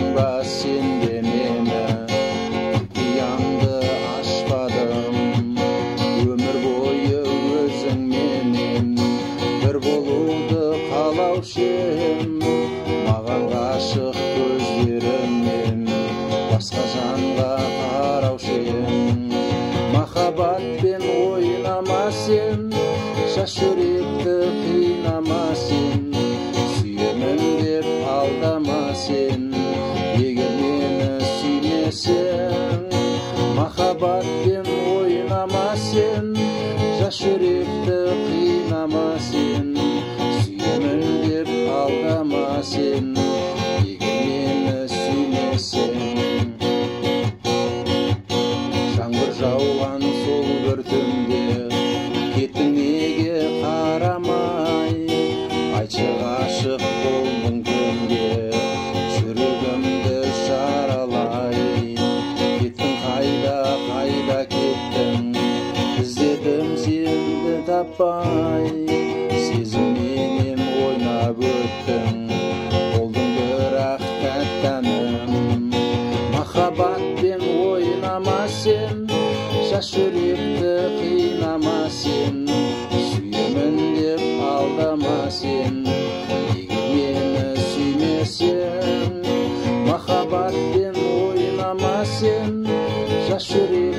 Ұмыттың ба сен де мені, құпияңды ашпадым. Өмір бойы өзіңменен бір болуды қалаушы ем. Маған ғашық көздеріңнен басқа жанға қараушы ем. Махаббатпен ойнама сен, жас жүректі қинама сен. Сүйемін деп алдама сен, егер мені сүймесең. Махаббатпен ойнама сен, жас жүректі қинама сен. Сүйемін деп алдама сен, егер мені сүймесең. Жаңбыр жауған сол бір түнде кеттің неге қарамай? Айтшы, ғашық болдың кімге, жүрегімді жаралай? Кеттің қайда, қайда кеттің, іздедім сені таппай. Сезімменен ойнап өттің, болдың бірақ тәтті әнім. Махаббатпен ойнама сен, жас жүректі қинама сен. Сүйемін деп алдама сен, егер мені сүймесең. Махаббатпен ойнама сен, жас жүрек